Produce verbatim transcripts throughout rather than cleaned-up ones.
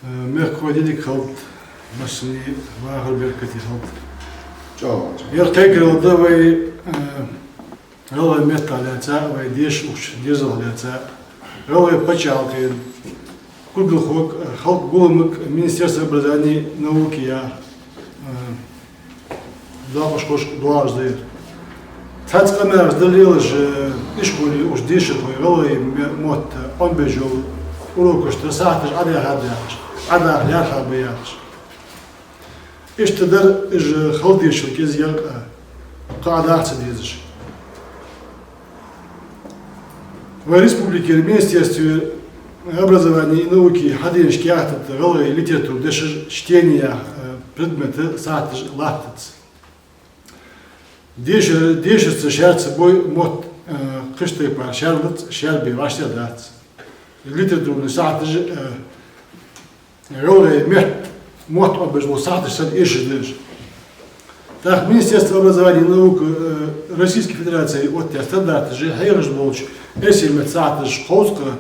Э, мехкахой, дика хилда, массане а вахар беркате хилда. ЧӀоагӀа. Ер кхайкарал да вай, э, гӀалгӀай меттах лаьца, вай деша ухаш дезалах лаьца, гӀалгӀай паччахьалкхен кулгалхочунга, э, халкъа гулламага, Министерство образования и науки я, э, докъашхошка доагӀаш да ер. Цхьацца къамаьлаш да лелаш, э, ишколе уж дешархой гӀалгӀай ме-, мотт Ӏомабеш йола урокашта сахьаташ Ӏодахьа да яхаш, Ӏодаха лаьрхӀа ба яхаш. Иштта дар уж хала дешал кӀезига а, кхы Ӏодаха ца дезаш. Вай республикера Министерстве образования и науки хьаденаш каьхатаца гӀалгӀай литература дешаш чтение, э, предмета сахьаташ латтац. Дешар-, дешарца шаьрца бой мотт, э, кхыча тайпара шаьрлац, шаьрбе вӀаштӀехьа дац. Литературни сахьаташ, э, гӀалгӀай мет-, мотт Ӏомабеш бола сахьаташ санна эшаш да уж. ТӀаккха Министерство образования и науки, э, Российской Федерации оттаяь стандарташ хьехаш болча эрсий меттан сахьаташ кховзткъа,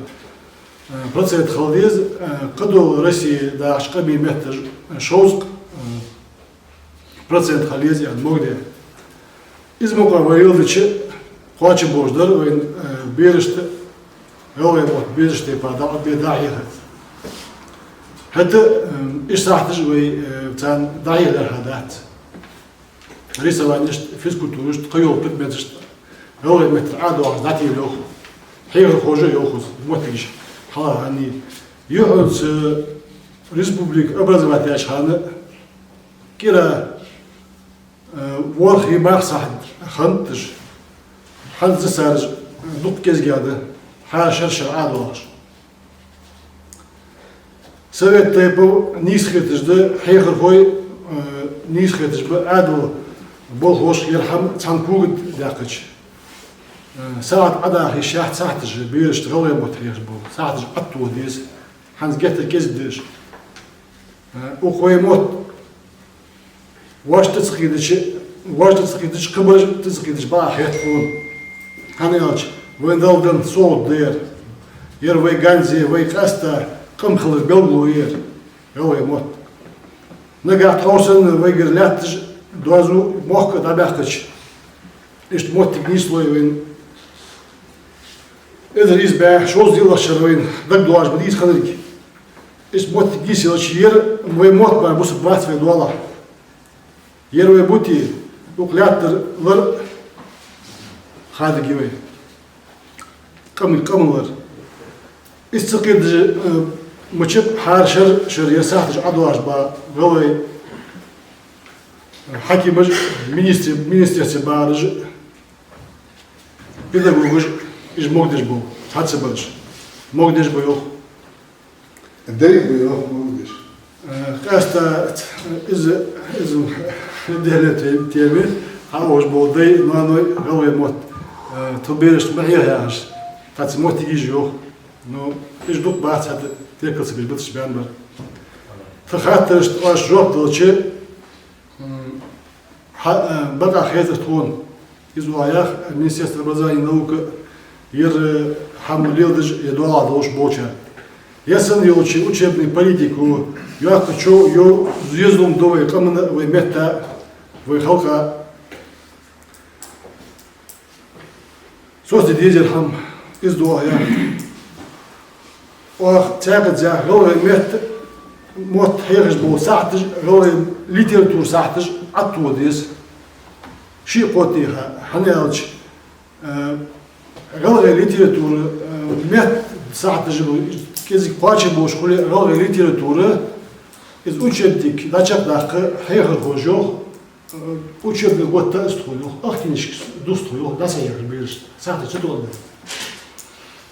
э, процент хила деза, э, кхыдола Россе дахача къамий метташа шовзткъа, э, процент хила еза аьнна могаде. Из мукъагӀа вай леладича, кхоачам болаш дар вайна, э, берашта, гӀалгӀай мотт безача тайпара дӀа-, дӀахьехар. ХӀаьта, э, иштта сахьаташ вай, э, царна дӀахьеха лаьрхӀа дац. Рисованешта, физкультурашта, кхыйола предметашта гӀалгӀай меттала ӀодоагӀаш дӀателаш йоах. Хьехархоша йоах из, моттигаш хьалха хьаний. Юххьанца республика образовать яьча хана кӀира, э, ворхӀ-мархӀ сахьат хиннад уж, хӀанз цараш дукха кӀезигагӀа да, хӀара шера-шера ӀодоагӀаш. Совет тайпан нийса хеташ да хьехархой, э, нийса хеташ ба Ӏаьдала болхлоша ер хӀама цхьан когадаьккхача. Э, сахьат Ӏодаха йиш яц сахьаташ, берашта гӀалгӀай мотт хьехаш бола сахьаташ Ӏотоха деза. ХӀанз геттара кӀезига да уж. Э, укх вай мотт вӀашта ца кхийдача, вӀашта ца кхийдача, кхыбараш тӀа ца кхийдача бакъахьа хет тхона. ХӀана аьлча, вайна Дала денна совгӀат да ер. Ер вай ганз я, вай къаьстта къам хилара белгало я ер, гӀалгӀай мотт. Нагахьа тхов санна вайгара лаьтташ доазув мохк дӀабаьккхача, иштта моттиг нийслой вайна. Эзар ийс бӀаь шовзткъа йиллагӀча шера вайна дагадоагӀаш ма дий из хиннарг. Иштта моттиг нийсъелча, ер вай мотт мара бусалба вац вай доалахьа. Ер вай бутий, укх лаьттара лар хадиге вай. Къаман, къаман лар. Из ца кхийдача, э, мачаб хӀара шера-шера ер сахьаташ ӀодоагӀаш ба гӀалгӀай, э, хьакимаш, министр-, министерстве бахараш, педагогаш, уж могадеш бола, цхьацца бараш. Могадеш ба йоах. Дай ба йоах могадеш. Э, къаьстта из, из деррига те-, тема, хьаухаш бола дай, ноаной гӀалгӀай мотт, э, тха берашта ма хьеха яхаш, цхьацца моттигаш йоах. Ну, уж дукха бац, хӀаьта теркал ца беш биташ баьннабар. Тха хаттарашта оаш жоп далча, м, хьа-, э, бакъахьа хетар тхона. Из оаха ях, Министерство образования и науки ер, э, хӀама леладеш, е доагӀа долаш болчар. Е санна йолча учебный политико йоккхача, йо-, езалун да вай къаман а, вай метта а, вай халкъа а. Соцаде дезар хӀама из да оаха ях. Оаха цхьаькхаза гӀалгӀай метта, мотт хьехаш бола сахьаташ, гӀалгӀай литература сахьаташ Ӏотоха деза. Ши кхо тӀа хьа-, хӀана аьлча, э, гӀалгӀай литература, э, метта сахьаташ кӀезига кхоачам болаш хуле, гӀалгӀай литература, из учебник дӀачакхдаккха хьехархоша йоах, э, учебник оттадаьд тхона йоах, ахтинашка дус тхо йоах, дӀасахьехар берашта, сахьаташ ца тоъал.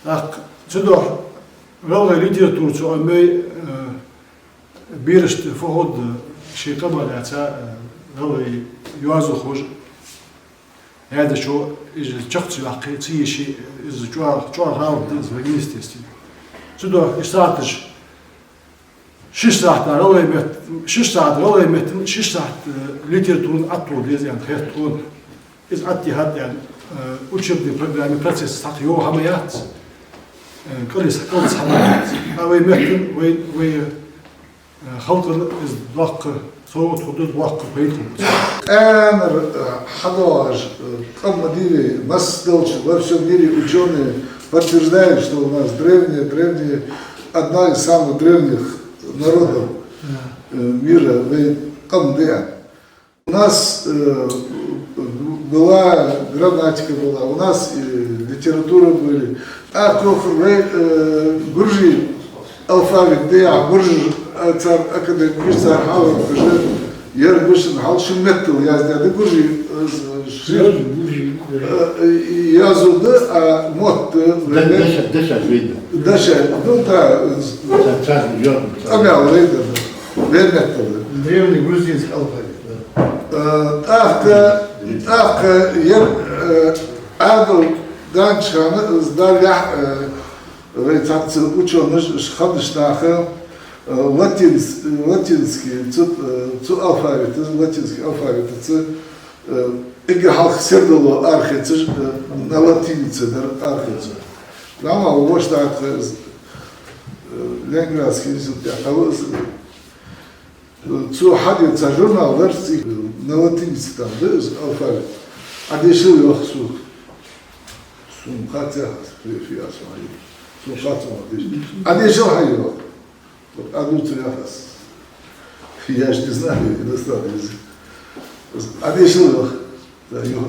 ТӀаккха цудухьа гӀалгӀай литература ца Ӏомайой, э, берашта фу ховргда, ший къамах лаьца, э, гӀалгӀай йоазонхоша, яьдачо, из чакх ца йоаккхе, ца еше, из чӀоагӀа, чӀоагӀа гӀалат да из вай, естественно. Цудухьа уж сахьаташ шиш сахьата гӀалгӀай мет-, шиш сахьат гӀалгӀай меттан, шиш сахьат, э, литературан Ӏотоха деза аьнна хет тхона. Из Ӏотехад аьнна, э, учебный программе процессе цхьаккха йола хӀама яц. Э, къарийс, къарийс хьамац. А вай мехкан, вай, вай, э, халкъан из доккха совгӀат хургда, доккха пайда хургда. Къаьнара, э, хьадоагӀаш, э, къам ма дий вай, массадолча, во всём мире учёные подтверждают, что у нас древняя, древняя, одна из самых древних народов, э, мира, вай къам да. У нас, э, была грамматика была, у нас и литература были. А кохр вай, э, гуржий алфавит да, я гуржий, э, цар академик, цар хьалха уже ер башха хьал шин меттала яздаь да гуржий, э, шрифт. Гуржий, гуржий, гуржий. Э, и язду да, а мотт, э, Да-, вай даша, даша вайна. Даша, ну да, э, Цар, цар, ё, цар. Къамаьл вайна, вай меттала. Древний грузинский алфавит, да. Э, тӀаккха, тӀаккха ер, э, Ӏаьдал даьннача хана, э, Дала яхь, э, вай цхьацца учёныш, уж хиннача наха, э, латинс-, латинский, цу, э, цу алфавита, латинский алфавитаца, э, эггара хьалха сердало арахецаш, э, на латинице дар арахецаш. Нама вошта, э, Ленинградский институт тӀа хьалаьца, э, цо хьадаь цхьа журнал дар, ци-, на латинице там да из алфавит. Ӏодешал йоах сога. Сона хац яхаш, фи-, фи-, а сона хьай. Сона хац, сона деш. Ӏодешал хьай йоах. Вот, а ну, цо яхаш. Я ж не знаю иностранный язык. Ӏодешал йоах. Да, йоах.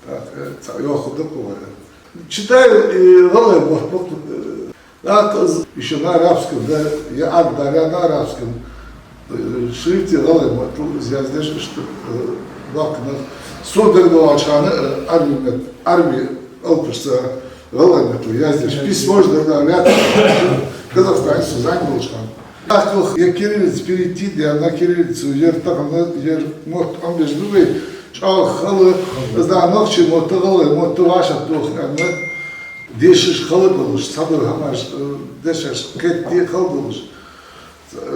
Так, э, ца-, йоах, да, кхо, э. Читаю, и гӀалгӀай мотт, мотт, э, да, из ещё на арабском, да, я ар-, да, я на арабском, э, шрифте гӀалгӀай меттала из яздеш, что, э, бакъ нах. Со дагадоагӀача хана, э, Ӏарбий мет-, Ӏарбий алапашца гӀалгӀай меттала яздеш. Письмо ж дар, да, вяц. Казахстане со зӀамига волча хана. ТӀаккха я кириллица перейти, я на кириллицу, ер тахан, ер мотт Ӏомабеш ба вай, чӀоагӀа хала, из да нохчий мотт, гӀалгӀай мотт вӀашагӀтоха аьнна, дешаш хала долаш, цхьадола хӀамаш, э, дешаш кхетаде хала долаш.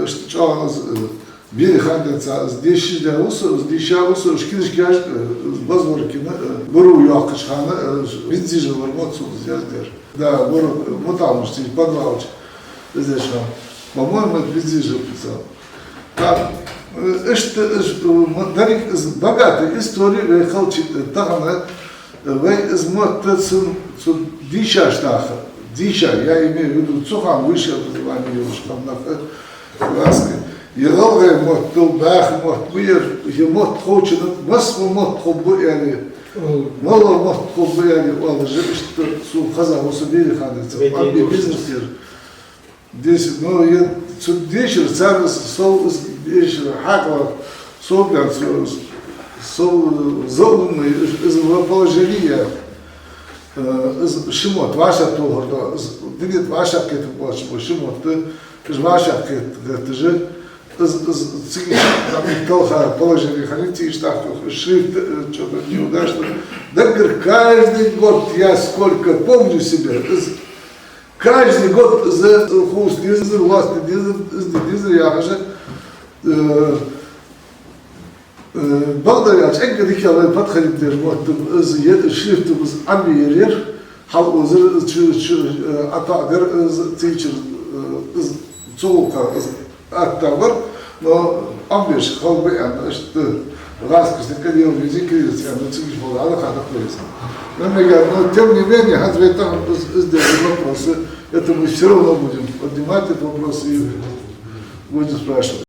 Иштта чӀоагӀа из, э, берий хана денз из дешаш да ва со, из дийша ва со, уж книжкаш, э, из Базворкина, э, Буру йоаккхача хана, э, виззижа вар мотт сона из яздаьр. Да, Буру, э, муталмаш цига подвалча из дешаш хана. По-моему, это виззижа писал. Так, э, иштта, иш-, э, м-, деррига из богатая история вай хилча, э, тахан, э, вай из мотт цун, цун дийшача наха, дийша, я имею в виду, цу хана высшее образование йолаш хинна нах, э, ласка. Е гӀалгӀай мотт, дол баьха мотт ба ер, е мотт ховчунна, масса мотт ховргба аьле, мала мотт ховргба аьле, оалаш, иштта сона хеза ва со берий хана денз. Вай Ӏомабе дезаш бизнес яр. Деш, ну, е цу дешар, цар сов из дешар хьакъ, сов бен, сов, сов заумный из, из положение, э, из ши мотт вӀашагӀтохар да, из динит вӀашагӀкхетар боацаш ба ши мотт, из вӀашагӀкхет-, кхеташ, из, из цига талха положение хилийта, из тӀаккха шрифт, э, чё-то неудачно. Даггара каждый год я сколько помню себя, из Каждый год из хувца дезар, лоацца дезар, из дезар яхаш, э, э, бакъдар аьлча, эггара дикагӀа вай подходить деш мотт из я, шрифт из Ӏарбий яр, хьал озар, из чу, чу, э, ӀотаӀадар, из цийчар, э, из цу гӀулакха, из атта вар, но Ӏомабеш хала ба аьнна, иштта гӀазкхашта кадел вези кириллица аьнна, цига болаш хӀама хьадаккха веза. Но мегар, но тем не менее, хӀанз вай тахан из, из деш вопросы, это мы всё равно будем поднимать этот вопрос и будем спрашивать.